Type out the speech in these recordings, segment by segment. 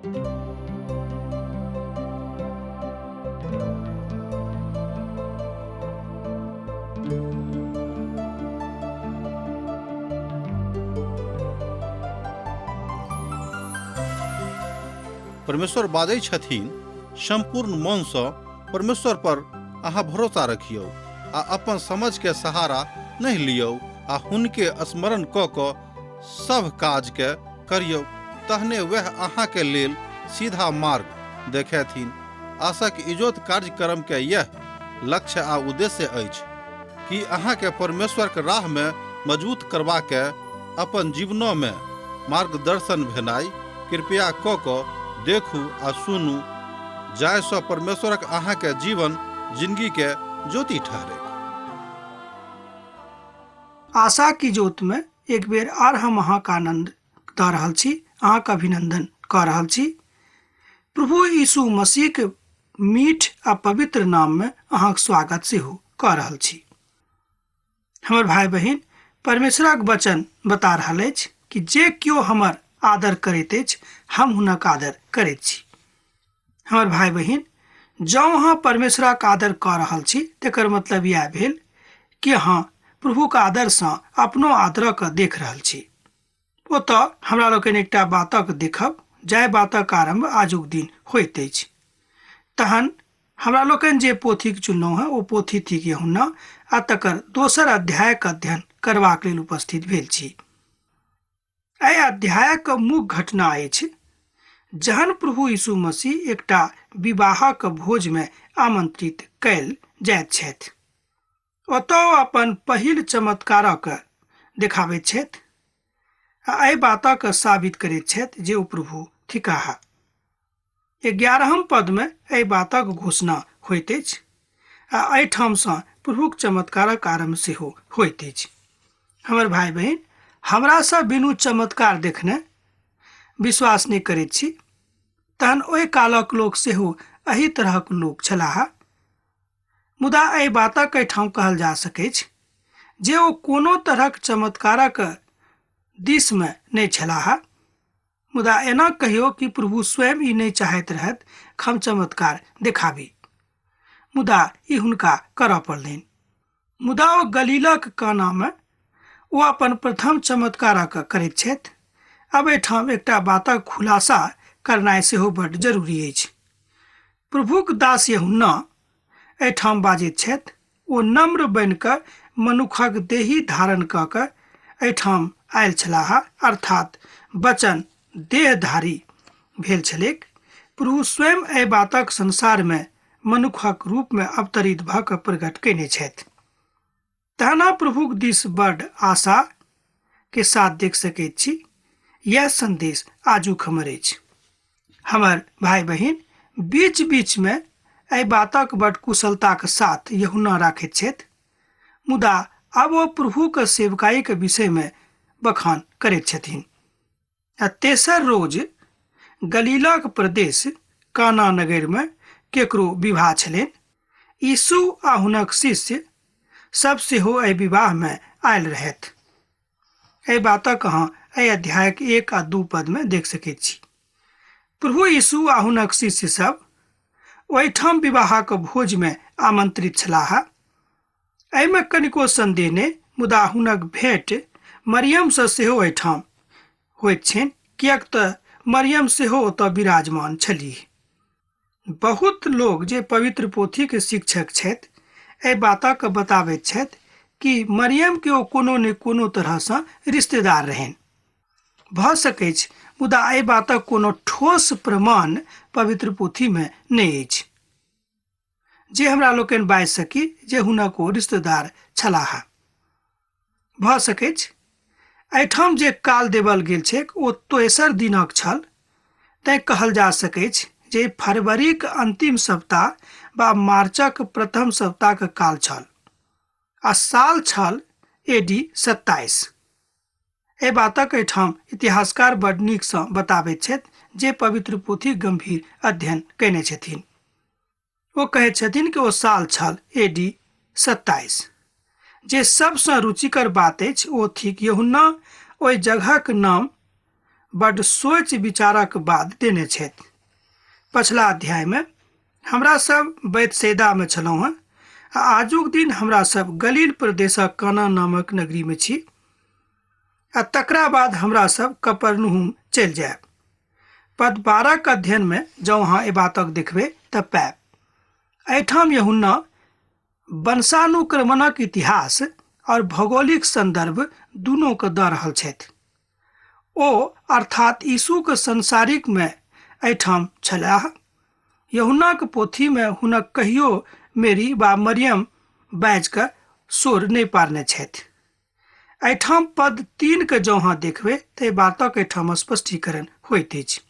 परमेश्वर बाजै छथिन, सम्पूर्ण मनसँ परमेश्वर पर अहाँ भरोसा रखियौ आ अपन समझके सहारा नहि लियौ आ हुनके स्मरण कऽ कऽ सभ काजके करियौ, तहने वएह अहाँके लेल सीधा मार्ग देखेथिन। आशाक इजोत कार्यक्रमके यैह लक्ष्य आ उद्देश्य अछि कि अहाँके परमेश्वरके राहमे मजबूत करबाके अपन जीवनोमे मार्गदर्शन भेनाइ। कृपया कऽ कऽ देखू आ सुनू जाहिसँ परमेश्वरक अहाँके जीवन जिंदगीके ज्योति ठहरै। आशा की ज्योत में एक बेर आर हम अहाँके आनंद दऽ रहल छी, अहाँके अभिनंदन कऽ रहल छी। प्रभु यीशु मसीह के मीठ आ पवित्र नाम में अहाँके स्वागत सेहो कऽ रहल छी। हमर भाई बहिन, परमेश्वरक वचन बता रहल अछि कि जे केओ हमर आदर करैत अछि, हम हुनक आदर करैत छी। हमर भाई बहिन, जँ अहाँ परमेश्वरक आदर कऽ रहल छी तकर मतलब इएह भेल कि अहाँ प्रभुक आदरसँ अपनो आदरक देख रहल छी। ओतऽ हमरा लोकनि एकटा बातक देखब जाहि बातक आरम्भ आजुक दिन होइत अछि। तहन हमरा लोकनि जे पोथीक चुनलहुँ हेँ ओ पोथी थिक यहुन्ना आ तकर दोसर अध्यायक अध्ययन करबाक लेल उपस्थित भेल छी। एहि अध्यायक मुख्य घटना अछि जहन प्रभु यीशु मसीह एकटा विवाहक भोजमे आमंत्रित कयल जाइत छथि। ओतऽ ओ अपन पहिल चमत्कारक देखाबैत छथि आ एहि बातक साबित करैत छथि जे ओ प्रभु थिकाह। 11 पदमे एहि बातक घोषणा होइत अछि आ एहिठामसँ प्रभुक चमत्कारक आरम्भ सेहो होइत अछि। हमर भाई बहिन, हमरासँ बिनु चमत्कार देखने विश्वास नहि करैत छी, तहन ओहि कालक लोक सेहो एहि तरहक लोक छलाह। मुदा एहि बातक एहिठाम कहल जा सकैछ जे ओ कोनो तरहक चमत्कारक दिसमे नहि छलाह। मुदा एना कहियो कि प्रभु स्वयं ई नहि चाहैत रहथि हम चमत्कार देखाबी, मुदा ई हुनका करऽ पड़लनि। मुदा ओ गलीलक कानामे ओ अपन प्रथम चमत्कारक करैत छथि। आब एहिठाम एकटा बातक खुलासा करनाइ सेहो बड्ड जरूरी अछि। प्रभुक दास यूहन्ना एहिठाम बाजैत छथि, ओ नम्र बनि कऽ मनुखक देही धारण कऽ कऽ एहिठाम आयल छलाह, अर्थात वचन देहधारी भेल छलैक। प्रभु स्वयं एहि बातक संसारमे मनुखक रूपमे अवतरित भऽ कऽ प्रकट कयने छथि। तहना प्रभुक दिस बड आशा के साथ देख सकैत छी। यह संदेश आजुक हमर अछि। हमर भाई बहिन, बीच बीच में एहि बातक बड कुशलताक साथ यहुना राखैत छथि, मुदा आब ओ प्रभुक सेवकाईक विषय में बखान करैत छथिन। आ तेसर रोज गलीलाक प्रदेश काना नगरमे केकरो विवाह छलनि। यीशु आ हुनक शिष्य सब सेहो एहि विवाहमे आयल रहथि। एहि बातक अहाँ एहि अध्यायक 1 आ 2 पदमे देख सकैत छी। प्रभु यीशु आ हुनक शिष्य सब ओहिठाम विवाहक भोजमे आमंत्रित छलाह। एहिमे कनिको संदेह नहि, मुदा हुनक भेंट मरियमसँ सेहो एहिठाम होइत छनि, किएक तऽ मरियम सेहो ओतऽ विराजमान छलीह। बहुत लोग जे पवित्र पोथीके शिक्षक छथि एहि बातक बताबैत छथि कि मरियम के ओ कोनो ने कोनो तरहसँ रिश्तेदार रहनि भऽ सकैछ, मुदा एहि बातक कोनो ठोस प्रमाण पवित्र पोथीमे नहि अछि जे हमरा लोकनि बाजि सकी जे हुनक ओ रिश्तेदार छलाह। भऽ सकैछ एहिठाम जे काल देवल गेल छैक ओ तेसर दिनक छल, तैं कहल जा सकैछ जे फरवरीक अंतिम सप्ताह वा मार्चक प्रथम सप्ताहक काल छल आ साल छल AD 27। एहि बातक एहिठाम इतिहासकार बड नीकसँ बताबैत छथि जे पवित्र पोथीक गंभीर अध्ययन कयने छथिन। ओ कहैत छथिन कि ओ साल छल AD 27। जे सबसँ रुचिकर बात अछि ओ थिक यूहन्ना ओहि जगहक नाम बड्ड सोचि विचारक बाद देने छथि। पछिला अध्यायमे हमरा सब बैतसैदामे छलहुँ हँ आ आजुक दिन हमरा सब गलील प्रदेशक काना नामक नगरीमे छी आ तकरा बाद हमरा सब कपरनहुम चलि जायब। पद 12 के अध्ययन में जँ अहाँ एहि बातक देखबै तऽ पायब। एहिठाम यूहन्ना वंशानुक्रमणक इतिहास और भौगोलिक संदर्भ दुनू के दऽ रहल छथि। ओ अर्थात यीशुक संसारिक में एहिठाम छलाह। यूहन्नाक पोथी में हुनक कहियो मेरी वा मरियम बाजि कऽ शोर नहि पारने छथि। एहिठाम पद 3 के जँ अहाँ देखबै तऽ एहि बातक एहिठाम स्पष्टीकरण होइत अछि।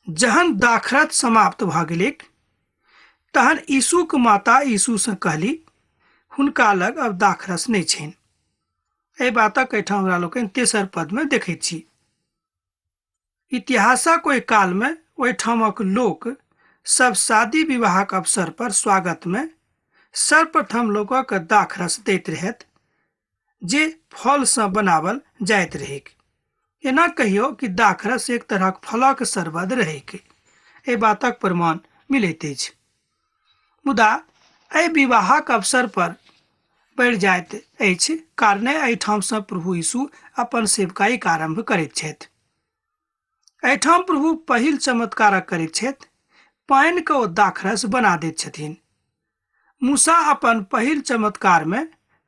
जहन दाखरत समाप्त भऽ गेलैक तहन यीशुक माता यीशुसँ कहली, हुनका लग अब दाखरस नहि छनि। एहि बातक एहिठाम हमरा लोकनि तेसर पदमे देखैत छी। इतिहासक ओहि कालमे ओहिठामक लोक सब शादी विवाहक अवसर पर स्वागतमे सर्वप्रथम लोकक दाखरस दैत रहथि जे फलसँ बनावल जाइत रहैक। एना कहियो कि दाखरस एक तरहक फलक शरबत रहैक, एहि बातक प्रमाण मिलैत अछि। मुदा एहि विवाहक अवसर पर बढ़ि जाइत अछि, कारणे एहिठामसँ प्रभु यीशु अपन सेवकाईक आरम्भ करैत छथि। एहिठाम प्रभु पहिल चमत्कारक करैत छथि, पानिके ओ दाखरस बना दैत छथिन। मूसा अपन पहिल चमत्कारमे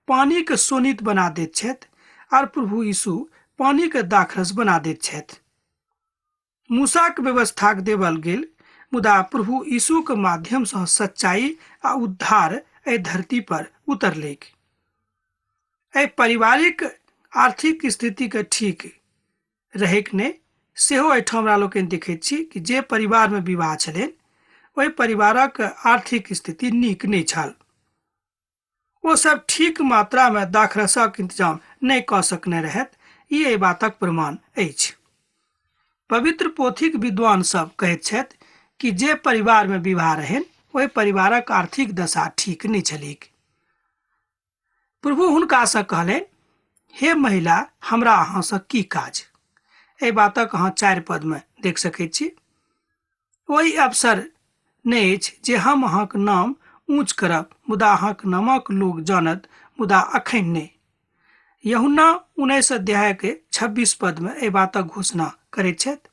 पानिके शोणित बना दैत छथि आर प्रभु यीशु पानिके दाखरस बना दैत छथि। मूसाक व्यवस्थाक देवल गेल, मुदा प्रभु यीशुक माध्यमसँ सच्चाई आ उद्धार एहि धरती पर उतरलैक। एहि पारिवारिक आर्थिक स्थितिके ठीक रहैक नहि सेहो एहिठाम हमरा लोकनि देखैत छी कि जे परिवारमे विवाह छलनि ओहि परिवारक आर्थिक स्थिति नीक नहि छल। ओ सब ठीक मात्रामे दाखरसक इंतजाम नहि कऽ सकने रहथि, ई एहि बातक प्रमाण अछि। पवित्र पोथीक विद्वान सब कहैत छथि कि जे परिवारमे विवाह रहनि ओहि परिवारक आर्थिक दशा ठीक नहि छलैक। प्रभु हुनकासँ कहलनि, हे महिला, हमरा अहाँसँ की काज? एहि बातक अहाँ 4 पदमे देख सकैत छी। ओहि अवसर नहि अछि जे हम अहाँक नाम ऊँच करब, मुदा अहाँक नामक लोक जानत, मुदा अखन नहि। यूहन्ना 19 अध्याय के 26 पदमे एहि बातक घोषणा करैत छथि।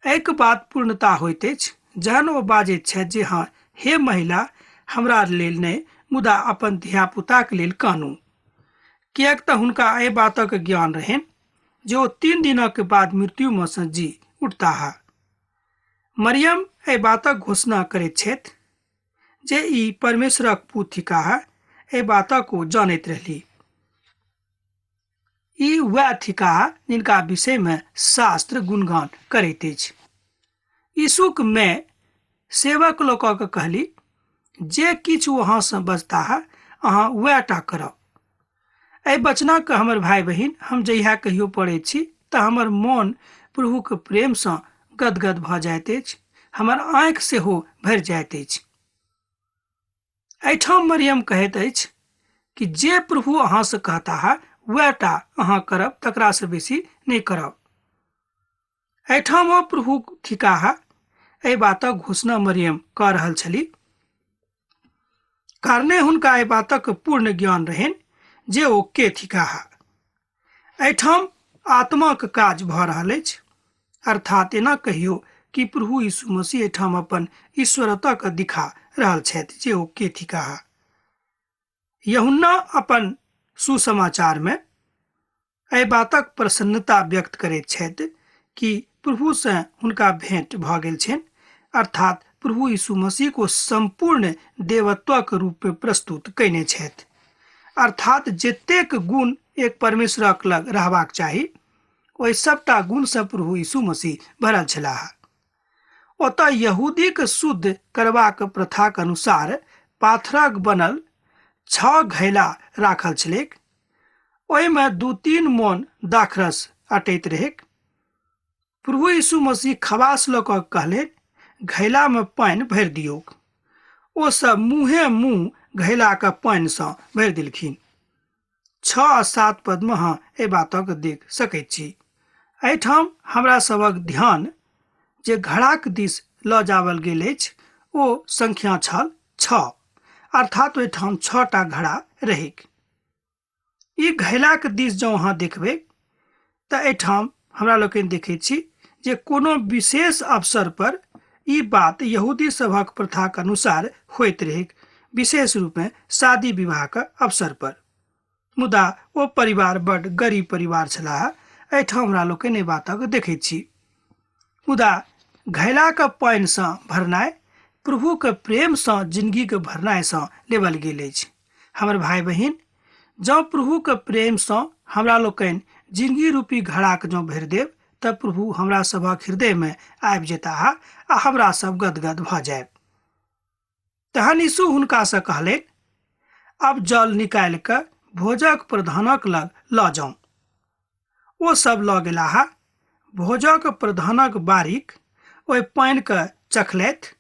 एहिके बाद पूर्णता होइत अछि जहन ओ बाजैत छथि जे हँ, हे महिला, हमरा लेल नहि, मुदा अपन धियापुताक लेल कानू। किएक तऽ हुनका एहि बातक ज्ञान रहनि जे ओ 3 दिनक बाद मृत्युमे सँ जी उठताह। मरियम एहि बातक घोषणा करैत छथि जे ई परमेश्वरक पुत थिकाह। एहि बातक ओ जानैत रहली। ई वएह थिकाह जिनका विषयमे शास्त्र गुणगान करैत अछि। यीशुक माय सेवक लोकक कहली, जे किछु अहाँसँ बजताह अहाँ वएह टा करब। एहि वचनक हमर भाय बहिन हम जहिया कहियो पढ़ैत छी तऽ हमर मोन प्रभुक प्रेमसँ गदगद भऽ जाइत अछि, हमर आँखि सेहो भरि जाइत अछि। एहिठाम मरियम कहैत अछि कि जे प्रभु अहाँसँ कहताह वएह टा अहाँ करब, तकरासँ बेसी नहि करब। एहिठाम ओ प्रभु थिकाह, एहि बातक घोषणा मरियम कऽ रहल छली। कारणे हुनका एहि बातक पूर्ण ज्ञान रहनि जे ओ के थिकाह। एहिठाम आत्माक काज भऽ रहल अछि, अर्थात एना कहियो कि प्रभु यीशु मसीह एहिठाम अपन ईश्वरता के दिखा रहल छथि जे ओ के थिकाह। यूहन्ना अपन सुसमाचार में एहि बातक प्रसन्नता व्यक्त करैत छथि कि प्रभु से हुनका भेंट भऽ गेल छनि, अर्थात प्रभु यीशु मसीह को संपूर्ण देवत्वक रूप में प्रस्तुत कयने छथि। अर्थात जतेक गुण एक परमेश्वरक लग रहबाक चाही ओहि सबटा गुण से प्रभु यीशु मसीह भरल छलाह। ओतऽ यहूदीक शुद्ध करबाक प्रथाक अनुसार पाथरक बनल 6 घैला राखल छलैक। ओहिमे 2-3 मोन दाखरस अटैत रहैक। प्रभु यीशु मसीह खवास लऽ कऽ कहलनि, घैलामे पानि भरि दियौक। ओ सब मुँहे मुँह घैलाके पानिसँ भरि देलखिन। 6 आ 7 पदमे अहाँ एहि बातक देख सकैत छी। एहिठाम हमरा सभक ध्यान जे घड़ाक दिस लऽ जावल गेल अछि ओ संख्या छल 6, अर्थात ओहिठाम 6टा घड़ा रहैक। ई घैलाक दिस जँ अहाँ देखबै तऽ एहिठाम हमरा लोकनि देखैत छी जे कोनो विशेष अवसर पर ई बात यहूदी सभक प्रथाक अनुसार होइत रहैक, विशेष रूपेँ शादी विवाहक अवसर पर। मुदा ओ परिवार बड गरीब परिवार छलाह, एहिठाम हमरा लोकनि एहि बातक देखैत छी। मुदा घैलाक पानिसँ भरनाइ प्रभुक प्रेमसँ जिनगीक भरनाइसँ लेबल गेल अछि। हमर भाय बहिन, जँ प्रभुक प्रेमसँ हमरा लोकनि जिनगी रूपी घड़ाक जँ भरि देब तऽ प्रभु हमरा सभक हृदयमे आबि जेताह आ हमरा सब गदगद भऽ जायब। तहन यीशु हुनकासँ कहलनि, आब जल निकालि कऽ भोजक प्रधानक लग लऽ जाउ। ओ सब लऽ गेलाह। भोजक प्रधानक बारिक ओहि पानिके चखलथि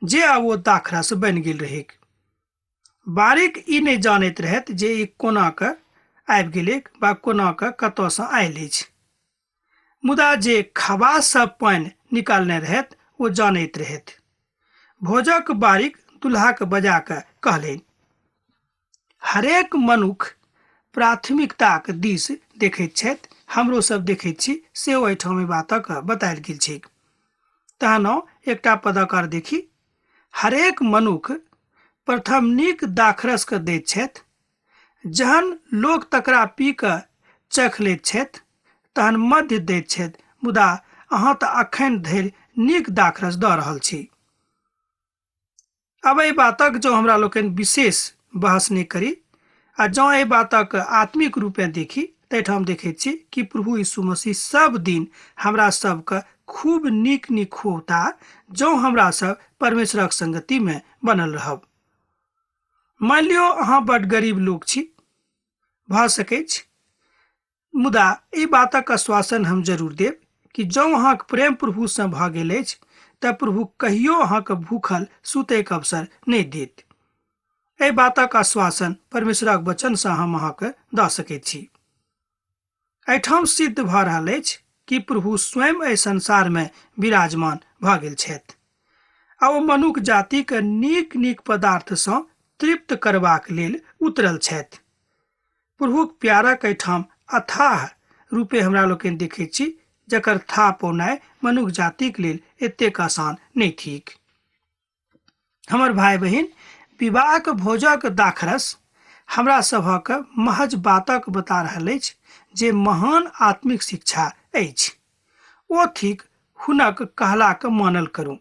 जे आब ओ दाखरस बनि गेल रहैक। बारिक ई नहि जानैत रहथि जे ई कोना कऽ आबि गेलैक वा कोना कऽ कतऽसँ आयल अछि। मुदा जे खबास सब पानि निकालने रहथि ओ जानैत रहथि। भोजक बारिक दुल्हाके बजा कऽ कहलनि, हरेक मनुख प्राथमिकताक दिस देखैत छथि, हमरो सब देखैत छी, से ओहिठाम ई बातक बतायल गेल छैक। तहन एकटा पदक आर देखी, हरेक मनुख प्रथम नीक दाखरस के दैत छथि, जहन लोक तकरा पी कऽ चख लैत छथि तहन मध्य दैत छथि, मुदा अहाँ तऽ अखन धरि नीक दाखरस दऽ रहल छी। आब एहि बातक जँ हमरा लोकनि विशेष बहस नहि करी आ जँ एहि बातक आत्मिक रूपेँ देखी ताहिठाम देखैत छी कि प्रभु यीशु मसीह सब दिन हमरा सबके खूब नीक नीक खुऔता जँ हमरा सब परमेश्वरक संगतिमे बनल रहब। मानि लियौ अहाँ बड गरीब लोक छी, भऽ सकैछ, मुदा एहि बातक आश्वासन हम जरूर देब कि जँ अहाँक प्रेम प्रभुसँ भऽ गेल अछि तऽ प्रभु कहियो अहाँके भूखल सुतैके अवसर नहि देत। एहि बातक आश्वासन परमेश्वरक वचनसँ हम अहाँके दऽ सकैत छी। एहिठाम सिद्ध भऽ रहल अछि कि प्रभु स्वयं एहि संसारमे विराजमान भऽ गेल छथि आ ओ मनुख जातिके नीक नीक पदार्थसँ तृप्त करबाक लेल उतरल छथि। प्रभुक प्यारक एहिठाम अथाह रूपे हमरा लोकनि देखैत छी, जकर थाह पौनाइ मनुख जातिक लेल एतेक आसान नहि थिक। हमर भाय बहिन, विवाहक भोजक दाखरस हमरा सभक महज बातक बता रहल अछि जे महान आत्मिक शिक्षा अछि, ओ थिक हुनक कहलाक मानल करू।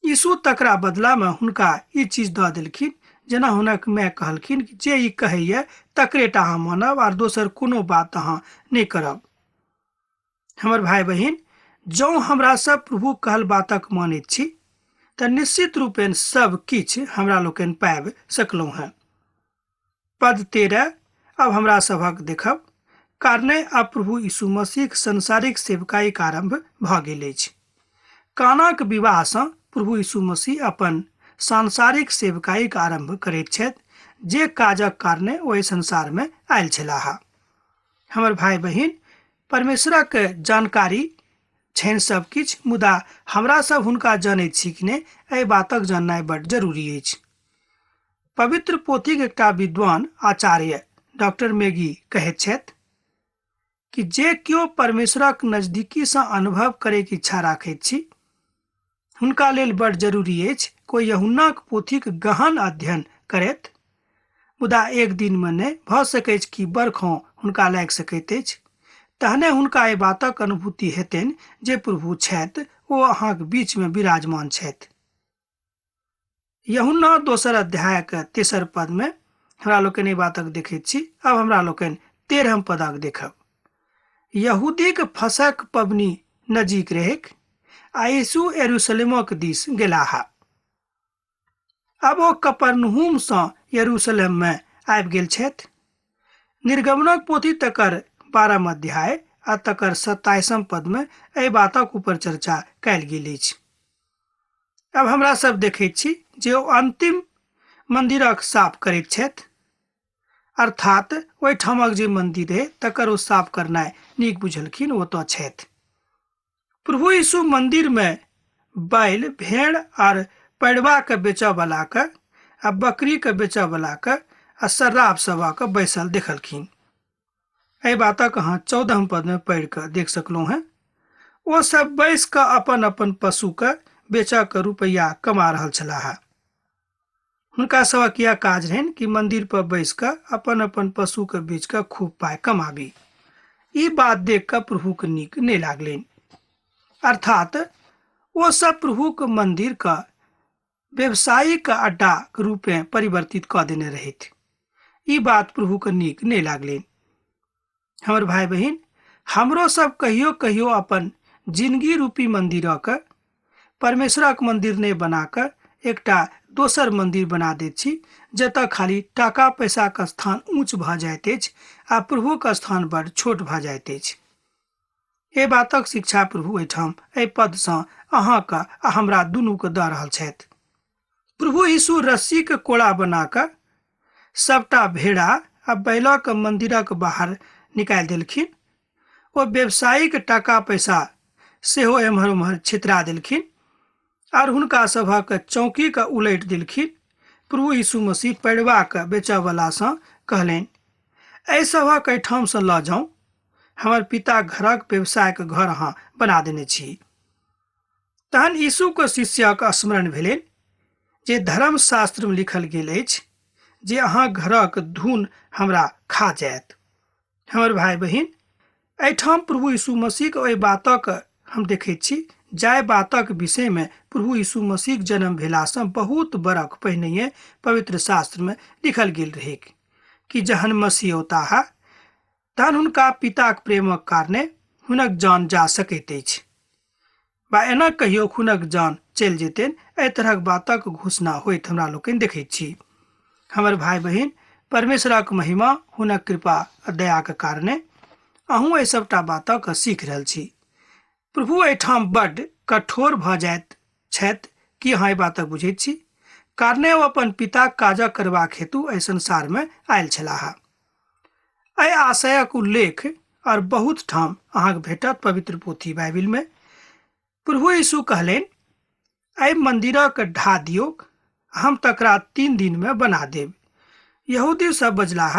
यीशु तकरा बदलामे हुनका ई चीज दऽ देलखिन, जेना हुनक माय कहलखिन कि जे ई कहैया तकरे टा अहाँ मानब आर दोसर कोनो बात अहाँ नहि करब। हमर भाय बहिन, जँ हमरा सब प्रभु कहल बातक मानैत छी तऽ निश्चित रूपेण सब किछु हमरा लोकनि पाबि सकलहुँ हेँ। पद 13 अब हमरा सभक देखब, कारणे आब प्रभु यीशु मसीहक सांसारिक सेवकाईक आरंभ भऽ गेल अछि। कानाक विवाहसँ प्रभु यीशु मसीह अपन सांसारिक सेवकाईक आरंभ करैत छथि, जे काजक कारणे ओ एहि संसारमे आयल छलाह। हमर भाय बहिन, परमेश्वरक जानकारी छनि सब किछु, मुदा हमरा सब हुनका जनैत छी कि नहि, एहि बातक जाननाइ बड्ड जरूरी अछि। पवित्र पोथीक एकटा विद्वान आचार्य डॉक्टर मेगी कहैत छथि कि जे केओ परमेश्वरक नजदीकीसँ अनुभव करैके इच्छा राखैत छी हुनका लेल बड़ जरूरी अछि कोइ यहुन्नाक पोथीक गहन अध्ययन करैत, मुदा एक दिनमे नहि भऽ सकैछ कि बरखों हुनका लागि सकैत अछि, तहने हुनका एहि बातक अनुभूति हेतनि जे प्रभु छथि, ओ अहाँक बीचमे विराजमान छथि। यहुन्ना दोसर अध्यायक तेसर पदमे हमरा लोकनि एहि बातक देखैत छी। आब हमरा लोकनि 13 पदक देखब। यहूदीक फसक पबनी नजीक रहैक आ यीशु यरूशलेमक दिस गेलाह। आब ओ कपरनहूमसँ यरूशलेममे आबि गेल छथि। निर्गमनक पोथी तकर 12 अध्याय आ तकर 27 पदमे एहि बातक ऊपर चर्चा कयल गेल अछि। अब हमरा सब देखैत छी जे ओ अंतिम मंदिरक साफ करैत छथि, अर्थात ओहिठामक जे मंदिर है तकर ओ साफ करनाइ नीक बुझलखिन ओतऽ छथि। प्रभु यीशु मंदिर में बैल, भेड़ आर पैड़वा के बेचऽ वाला के आ बकरी के बेचऽ वाला के आ सर्राफ सभक बैसल देखलखिन। एहि बातक अहाँ 14 पद में पढ़ि कऽ देख सकलहुँ हेँ। ओ सब बैस कऽ अपन अपन पशु के बेचऽ के रुपैआ कमा रहल छलाह। हुनका सभक इएह काज रहनि कि मंदिर पर बैस कऽ अपन अपन पशु के बेच कऽ खूब पाइ कमाबी। ई बात देख कऽ प्रभु के नीक नहि लागलनि। अर्थात ओ सब प्रभु के मंदिर के व्यवसायिक अड्डा के रूपे परिवर्तित कऽ देने रहथि। ई बात प्रभु के नीक नहि लागलनि। हमर भाई बहिन, हमरो सब कहियो कहियो अपन जिंदगी रूपी मंदिरक परमेश्वरक मंदिर नहि बना कऽ एकटा दोसर मंदिर बना दैत छी, जतऽ खाली टाका पैसाक स्थान ऊँच भऽ जाइत अछि आ प्रभुक स्थान बड़ छोट भऽ जाइत अछि। एहि बातक शिक्षा प्रभु एहिठाम एहि पदसँ अहाँके आ हमरा दुनूके दऽ रहल छथि। प्रभु यीशु रस्सीके कोड़ा बना कऽ सबटा भेड़ा आ बैलक मंदिरक बाहर निकालि देलखिन। ओ व्यवसायिक टाका पैसा सेहो एम्हर ओम्हर छितरा देलखिन आर हुनका सभक चौकीके उलटि देलखिन। प्रभु यीशु मसीह पैड़वाके बेचऽवलासँ कहलनि, एहि सभक एहिठामसँ लऽ जाउ, हमर पिता घरक व्यवसायके घर अहाँ बना देने छी। तहन यीशुके शिष्यक स्मरण भेलनि जे धर्मशास्त्रमे लिखल गेल अछि जे अहाँ घरक धुन हमरा खा जायत। हमर भाई बहिन, एहिठाम प्रभु यीशु मसीहक ओहि बातक हम देखैत छी जाहि बातक विषयमे प्रभु यीशु मसीहक जन्म भेलासँ बहुत बरख पहिनहिए पवित्र शास्त्रमे लिखल गेल रहैक कि जहन मसीह औताह तहन हुनका पिताक प्रेमक कारणे हुनक जान जा सकैत अछि बा एना कहियो हुनक जान चलि जेतनि। एहि तरहक बातक घोषणा होइत हमरा लोकनि देखैत छी। हमर भाई बहिन, परमेश्वरक महिमा हुनक कृपा आ दयाक कारणे अहूँ एहि सबटा बातक सीख रहल छी। प्रभु एहिठाम बड्ड कठोर भऽ जाइत छथि, की अहाँ एहि बातक बुझैत छी? कारणे ओ अपन पिताक काजक करबाक हेतु एहि संसारमे आयल छलाह। एहि आशयक उल्लेख और बहुत ठाम अहाँके भेटत पवित्र पोथी बाइबिल में। प्रभु यीशु कहलनि, एहि मंदिरक ढा दियौक, हम तकरा 3 दिन में बना देब। यहूदी सब बजलाह,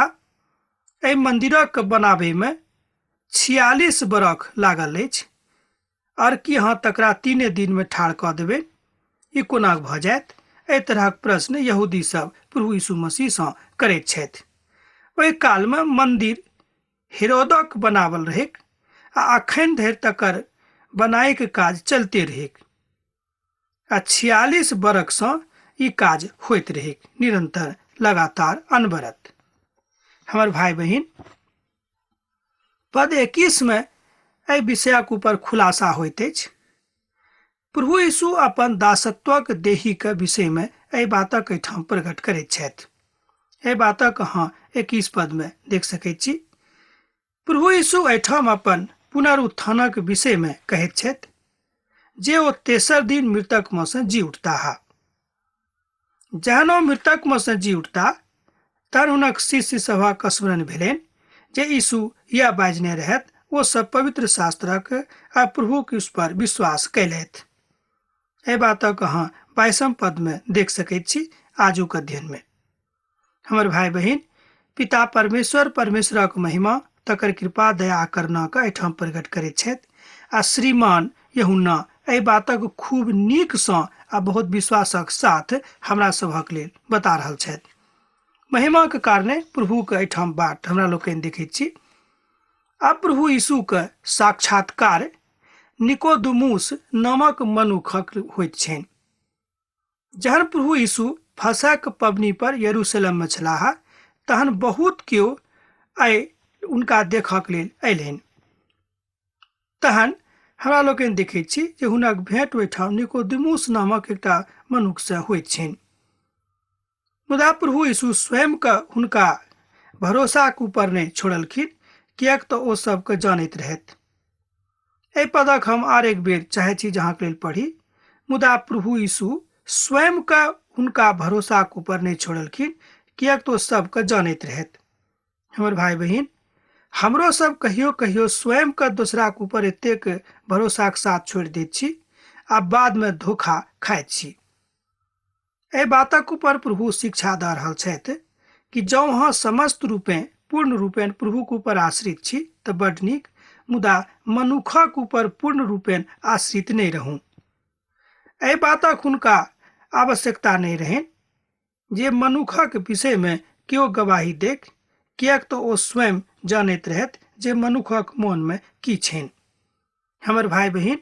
एहि मंदिरक बनाबे में 46 बरख लागल अछि, और की अहाँ तकरा 3 दिन में ठाढ़ कऽ देबै? ई कोना भऽ जायत? एहि तरहक प्रश्न यहूदी सब प्रभु यीशु मसीह सँ करैत छथि। ओहि काल में मंदिर हेरोदक बनावल रहैक आ अखन धरि तकर बनाइक काज चलते रहैक आ 46 बरख सँ ई काज होइत रहैक, निरंतर, लगातार, अनवरत। हमर भाई बहिन, पद 21 में एहि विषयक ऊपर खुलासा होइत अछि। प्रभु यीशु अपन दासत्वक देहीक विषय में एहि बातक एहिठाम प्रकट करैत छथि। एहि बातक अहाँ 21 पद में देख सकैत छी। प्रभु यीशु एहिठाम अपन पुनरुत्थानक विषय में कहैत छथि जे ओ तेसर दिन मृतक में सँ जी उठताह। जहन ओ मृतक में सँ जी उठता तहन हुनक शिष्य सभक स्मरण भेलनि जे यीशु यह बाजने रहथि। ओ सब पवित्र शास्त्रक आ प्रभुक यीशु पर विश्वास कयलथि। एहि बातक अहाँ 22 पद में देख सकैत छी आजुक अध्ययन में। हमर भाई बहिन, पिता परमेश्वर परमेश्वरक महिमा तकर कृपा दया करुणाक एहिठाम प्रकट करैत छथि आ श्रीमान यूहन्ना एहि बातक खूब नीकसँ आ बहुत विश्वासक साथ हमरा सभक लेल बता रहल छथि। महिमाक कारणे प्रभुक एहिठाम बाट हमरा लोकनि देखैत छी। आब प्रभु यीशुक साक्षात्कार निकोदमुस नामक मनुखक होइत छनि। जहन प्रभु यीशु फसहक पबनी पर यरूशलेम में छलाह तहन बहुत केओ आइ उनका देखक लेल अयलनि। तहन हमरा लोकनि देखैत छी जे हुनक भेंट ओहिठाम निकोदेमुस नामक एकटा मनुख से होइत छनि। मुदा प्रभु यीशु स्वयं के हुनका भरोसाक ऊपर नहि छोड़लखिन, किएक तऽ ओ सबके जानैत रहथि। एहि पदक हम आर एक बेर चाहै छी जे अहाँके लेल पढ़ी। मुदा प्रभु यीशु स्वयं के हुनका भरोसाक ऊपर नहि छोड़लखिन, किएक तऽ ओ सबके जानैत रहथि। हमर भाई बहिन, हमरो सब कहियो कहियो स्वयं के दोसराक ऊपर एतेक भरोसाक साथ छोड़ि दैत छी आ बादमे धोखा खाइत छी। एहि बातक ऊपर प्रभु शिक्षा दऽ रहल छथि कि जँ अहाँ समस्त रूपेँ पूर्ण रूपेण प्रभुक ऊपर आश्रित छी तऽ बड्ड नीक, मुदा मनुखक ऊपर पूर्ण रूपेण आश्रित नहि रहू। एहि बातक हुनका आवश्यकता नहि रहनि जे मनुखक विषयमे केओ गवाही देख, किएक तऽ ओ स्वयं जानैत रहथि जे मनुखक मोनमे की छनि। हमर भाय बहिन,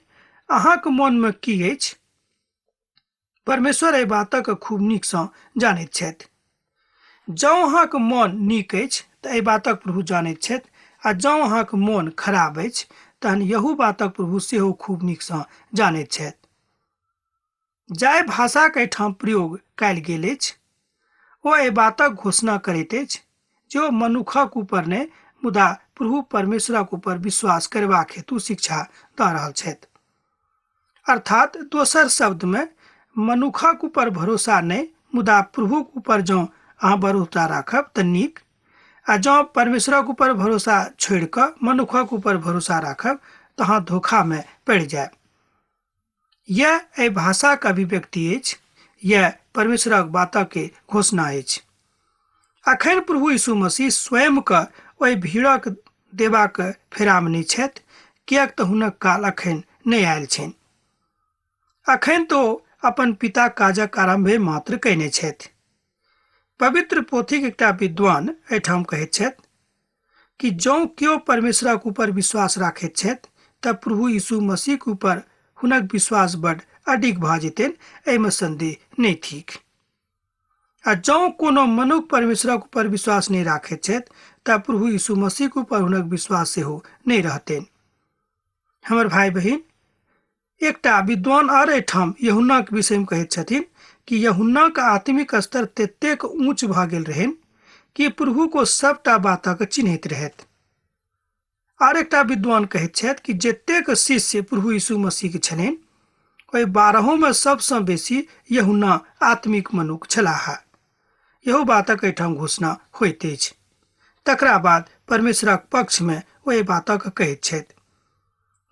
अहाँक मोनमे की अछि? परमेश्वर एहि बातक खूब नीकसँ जानैत छथि। जँ अहाँक मोन नीक अछि तऽ एहि बातक प्रभु जानैत छथि आ जँ अहाँक मोन खराब अछि तहन यहू बातक प्रभु सेहो खूब नीकसँ जानैत छथि। जाहि भाषाक एहिठाम प्रयोग कयल गेल अछि ओ एहि बातक घोषणा करैत अछि जे ओ मनुखक ऊपर नहि मुदा प्रभु परमेश्वरक ऊपर विश्वास करबाक हेतु शिक्षा दऽ रहल छथि। अर्थात दोसर शब्दमे मनुखक ऊपर भरोसा नहि मुदा प्रभुक ऊपर जँ अहाँ भरोसा राखब तऽ नीक आ जँ परमेश्वरक ऊपर भरोसा छोड़ि कऽ मनुखक ऊपर भरोसा राखब तऽ अहाँ धोखामे पड़ि जायब। यैह एहि भाषाक अभिव्यक्ति अछि, यैह परमेश्वरक बातक घोषणा अछि। अखन प्रभु यीशु मसीह स्वयं के ओहि भीड़क देबाक फेरामे नहि छथि, किएक तऽ हुनक काल अखन नहि आयल छनि। अखन तो अपन पिता काजक आरंभे मात्र कयने छथि। पवित्र पोथीक एकटा विद्वान एहिठाम कहैत छथि कि जँ केओ परमेश्वरक ऊपर विश्वास राखैत छथि तऽ प्रभु यीशु मसीहक ऊपर हुनक विश्वास बड अडिग भऽ जेतनि, एहिमे संदेह नहि थिक। आ जँ कोनो मनुख परमेश्वरक ऊपर विश्वास नहि राखैत छथि तऽ प्रभु यीशु मसीहक ऊपर हुनक विश्वास सेहो नहि रहतनि। हमर भाय बहिन, एकटा विद्वान आर एहिठाम यहुन्नाक विषयमे कहैत छथिन कि यहुन्नाक आत्मिक स्तर ततेक ऊँच भऽ गेल रहनि कि प्रभु को सबटा बातक चिन्हैत रहथि। आर एकटा विद्वान कहैत छथि कि जतेक शिष्य प्रभु यीशु मसीहके छलनि ओहि बारहोमे सबसँ बेसी यहुन्ना आत्मिक मनुख छलाह। इहो बातक एहिठाम घोषणा होइत अछि। तकरा बाद परमेश्वरक पक्षमे ओ एहि बातक कहैत छथि।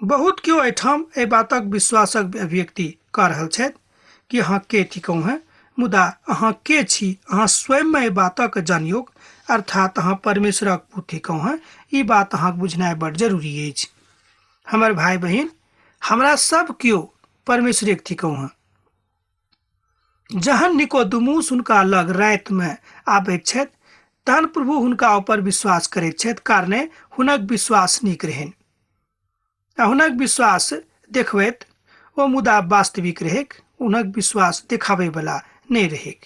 बहुत केओ एहिठाम एहि बातक विश्वासक अभिव्यक्ति कऽ रहल छथि कि अहाँ के थिकहुँ हेँ, मुदा अहाँ के छी अहाँ स्वयंमे एहि बातक जानियौक, अर्थात अहाँ परमेश्वरक पुत्र थिकहुँ हेँ, ई बात अहाँक बुझनाइ बड़ जरूरी अछि। हमर भाय बहिन, हमरा सब केओ परमेश्वरेक थिकहुँ हेँ। जहन निकोदमुस हुनका लग रातिमे आबैत छथि तहन प्रभु हुनका ऊपर विश्वास करैत छथि, कारणे हुनक विश्वास नीक रहनि आ हुनक विश्वास देखबैत ओ मुदा वास्तविक रहैक, हुनक विश्वास देखाबै वाला नहि रहैक।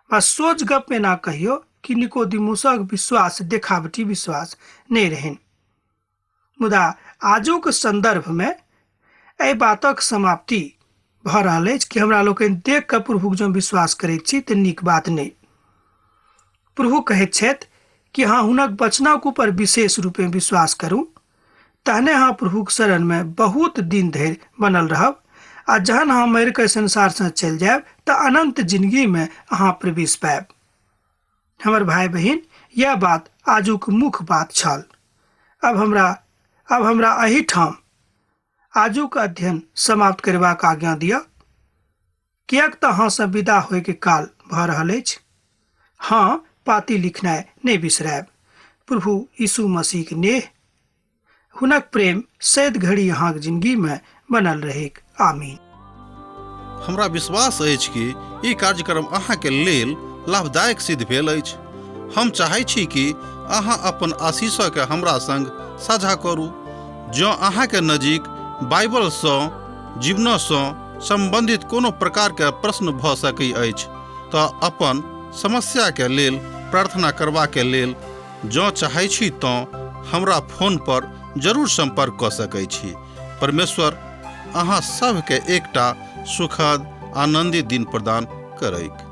बस सोच गप में ना कहियो कि निकोदिमुसक विश्वास देखावटी विश्वास नहि रहनि। मुदा आजुक संदर्भमे एहि बातक समाप्ति भऽ रहल अछि कि हमरा लोकनि देख कऽ प्रभुक जँ विश्वास करैत छी तऽ नीक बात नहि। प्रभु कहैत छथि कि अहाँ हुनक वचनक ऊपर विशेष रूपे विश्वास करू, तहने अहाँ प्रभुक शरणमे बहुत दिन धरि बनल रहब आ जहन अहाँ मरि कऽ संसारसँ चलि जायब तऽ अनंत जिंदगीमे अहाँ प्रवेश पायब। हमर भाय बहिन, यह बात आजुक मुख्य बात छल। अब हमरा एहिठाम आजुक अध्ययन समाप्त करबाक आज्ञा दिअ, किएक तऽ अहाँसँ विदा होइके काल भऽ रहल अछि। हँ, पाती लिखनाइ नहि बिसरायब। प्रभु यीशु मसीहक नेह, हुनक प्रेम सैद घड़ी अहाँक जिंदगीमे बनल रहैक। आमीन। हमरा विश्वास अछि कि ई कार्यक्रम अहाँके लेल लाभदायक सिद्ध भेल अछि। हम चाहै छी कि अहाँ अपन आशीषके हमरा संग साझा करू। जँ अहाँके नजीक बाइबलसँ जीवनसँ सम्बन्धित कोनो प्रकारके प्रश्न भऽ सकै अछि तऽ अपन समस्याके लेल प्रार्थना करबाके लेल जँ चाहै छी तँ हमरा फोन पर जरूर सम्पर्क कऽ सकै छी। परमेश्वर अहाँ सभके एकटा सुखद आनन्दित दिन प्रदान करैक।